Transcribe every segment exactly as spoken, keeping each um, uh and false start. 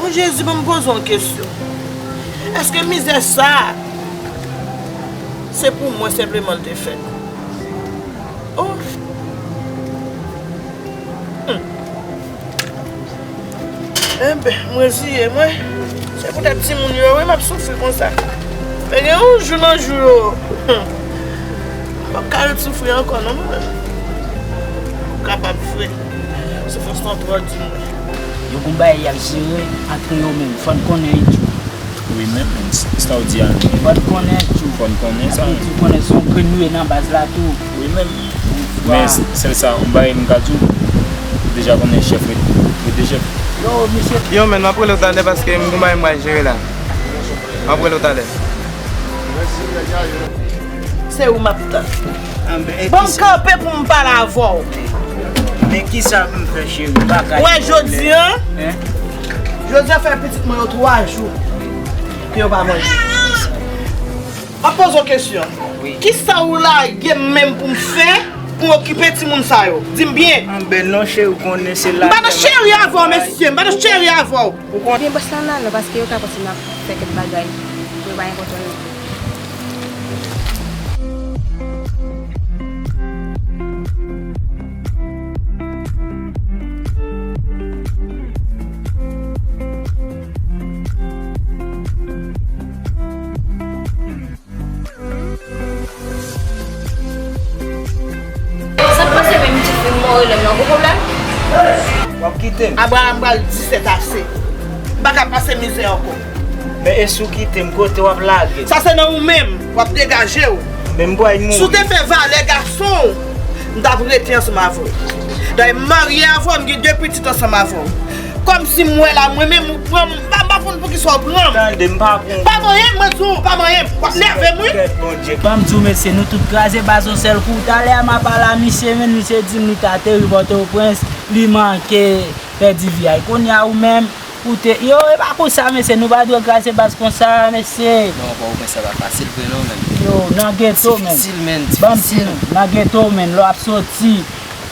Jezi, ban m poze yon kesyon. Èske mizè sa a, se pou mwen senpleman l te fèt? Oh! Hmm. Enben, m reziye mwen. Se poutèt timoun yo, wi, m ap soufri konsa. Men gen yon jou nan jou yo, hmm, m p ap ka ret soufri ankò, non, mwen menm. Ou kapab vre. Soufrans lan twò di mwen. Yo gon bagay y ap jere antre yo menm. Fò n konnen tou. Wi, men, men, s-, sa w di a, men. Fò n konnen tou. Fò n konnen sa, men. Epi tou konnen se yon grenn nou ye nan baz la tou. Wi, men. Men s-, sèl sa, yon bagay m ka di w, ou deja konnen chèf ret-, rete chèf. Yo, misye. Yo, men, m ap rele w talè paske m gon bagay m pral jere la. M ap rele w talè. Se ou m ap tann. Ban m kanpe pou m pale avè w. Men kisa pou m fè, cheri? M pa ka. Wè, jodi a, jodi a fè pitit mwen yo twa jou ke yo pa manje. M ap poze w kesyon. Wi. Kisa ou lage m menm pou m fè pou m okipe timoun sa yo? Di m byen. Anben non, cheri, ou konnen se la. M pa nan cheri avè w, mesye. M pa nan cheri avè w. Ou konnen. Byen, bòs la nan non, paske yo ka panse m ap fè kèk bagay. Mwen pa gen kontwòl non. Sa k pase menm ti fi m mò rele m nan, gon pwoblèm? W ap kite m? Abraram pral di sètase. M pa ka pase mizè ankò. Men e si w kite m, kote w ap lage m? Sa se nan ou menm, w ap degaje w. Men m pral mouri. Si w te fè valè gason w, m t ap rete ansanm avè w. Dayè m marye avè w, m gen de pitit ansanm avè w. Kòmsi m wè la, mwen menm ou pran m, m pa, m pa konn poukisa w pran m. Tande, m pa pran w. Pa manyen m, mwen di w, pa manyen m. W ap nève m, wi. Kèt Bondye. Ban m di w, mesye, nou tout kraze baz yon sèl kou. Talè a m ap pale a misye, men misye di m li t ateri Pòtoprens, li manke pèdi vi a. Kounye a ou menm, ou te, yo, e pa konsa, mesye, nou pa dwe kraze baz konsa, mesye. Non, Pòtoprens la pa fasil vre non, men. Yo, nan geto, men. Difisil, men, difisil. Ban m di nou, nan geto, men, lè w ap soti,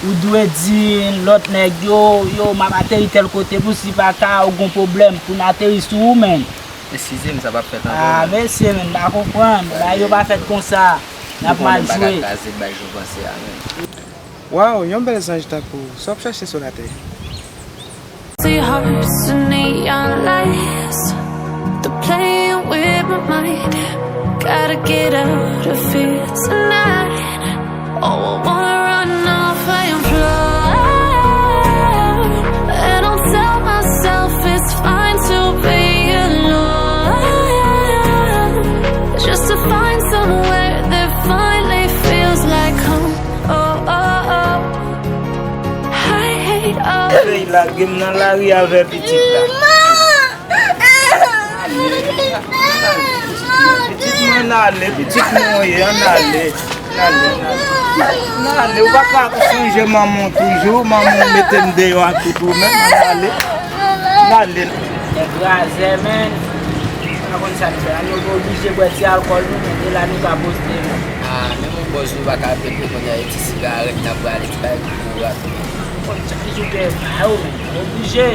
ou dwe di lòt nèg yo, yo, m ap ateri tèl kote pou si pa ka ou gon pwoblèm pou n ateri sou ou, men. Eskize m, sa p ap fèt ankò, men. Ah, mesye, men, m pa konprann. Bagay yo pa fèt konsa. N ap mal jwe. Ou konnen bagay kraze, bay jou panse a, men. Waw, yon bèl zanj tankou w, sa w ap chache sou latè? See hearts and neon lights. They're playing with my mind. Gotta get out of here tonight. Oh, I wanna run off and fly. And I'll tell myself it's fine to be alone. Just to find somewhere that finally feels like home. Oh, oh, oh. I hate all. Fèy lage m nan lari avè pitit la. Pitit mwen ale, pitit mwen ye, ann ale. Ann ale, ann ale. Ann ale, ou pa ka sonje manman w toujou, manman w mete m deyò ak tout ou menm, ann ale. Ann ale. Nèg razè, men. Pa konn sa n fè la, nou oblije bwè ti alkòl nou, men e la nou ka poste nou. Ah, menm yon bòz nou pa ka pepe kounye a, e ti sigarèt n ap rale, ti bagay pou koura tou. Konn chak jou gen pa yo, men oblije.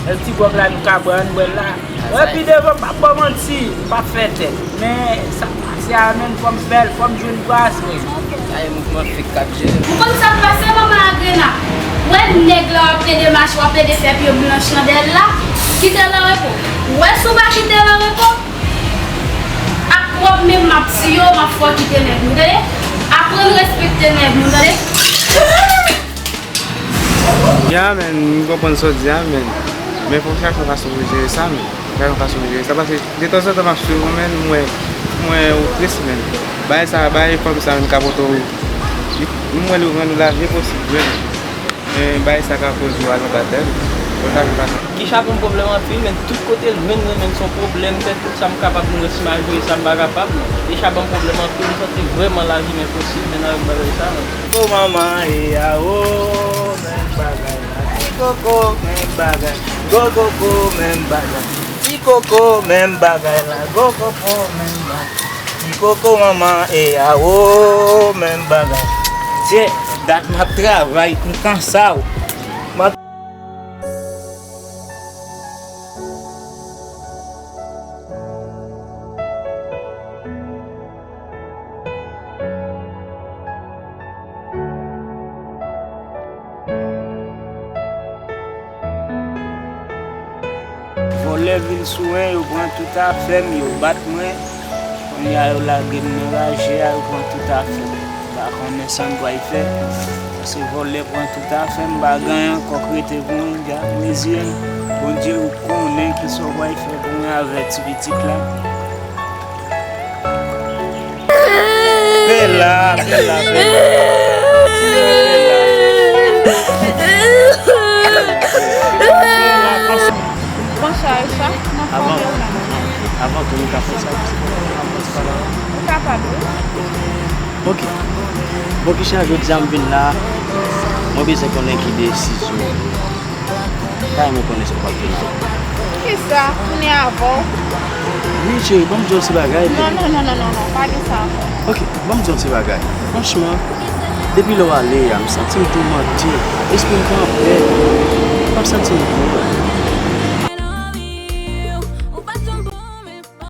Lè ti gwòg la nou ka bwè, ann bwè l la. Wè, pi devan, m p ap ba w manti, m p ap fè tèt. Men, sa k pase a, menm, fò m fè l, fò m jwenn gras, men. Sa e mouvman fake k ap jere. Ou konn sa k pase, manman Agrena? Wè nèg la w ap plede mache, w ap plede fè pye blanch nan dèyè l la, kite l an repo. Wè si w pa kite l an repo, ak pwòp men m m ap tiye w, m ap fè w kite nèg nou, tande? Aprann respekte nèg nou, tande? Ya, men, m konprann sa w di a, men. Men fò w chache yon fason pou w jere sa, men. Chache yon fason pou w jere sa, paske detanzantan m ap swiv ou, men, m wè, m wè ou tris, men. Bagay sa, bagay fanm sa, men, ka pote w, m wè li rann ou lavi enposib, men. Men, bagay sa ka koz ou al anba tè, men. Fò w chache fason. Kechap yon pwoblèm anpil, men tout kote l jwenn mwen, men, se yon pwoblèm, fè tout sa m kapab pou m resi malgre sa m pa kapab, men. Kechap yon pwoblèm anpil, m santi vrèman lavi m enposib, men, avèk bagay sa, men. Koko manman e a o, menm bagay la. Ti koko, menm bagay. Gwo koko, menm bagay. Ti koko, menm bagay la. Gwo koko, menm bagay. Ti koko manman e a o, menm bagay. Se dat m ap travay, m kansa w. M ap Lè vin sou mwen, yo pran tout afè m, yo bat mwen. Kounye a, yo lage m nan raje a, yo pran tout afè m. M pa konnen sa m pral fè. Paske vòlè pran tout afè m, m pa gen anyen ankò k rete pou mwen, dja mezire m. Bondye, ou konnen kisa w pral fè pou mwen avè ti pitit la. Bella, Bella, Bella. Bonswa, Richard. Avan, avan tou, nou ka fè sa, se pou nou ka fè sa la. Ou kapab, wi. Ok. Bon, Keisha, jodi a m vin la, mwen bezwen konnen ki desizyon. Ta renmen konnen sa w pral tounen avè m. Kisa? Tounen avè w? Wi, cheri, ban m di w yon ti bagay, baby. Non, non, non, non, non, non, pa gen sa ankò. Ok, ban m di w yon ti bagay. Franchman, depi lè w ale a, m santi m toumante. Lespri m pa anpè. M pa santi m byen.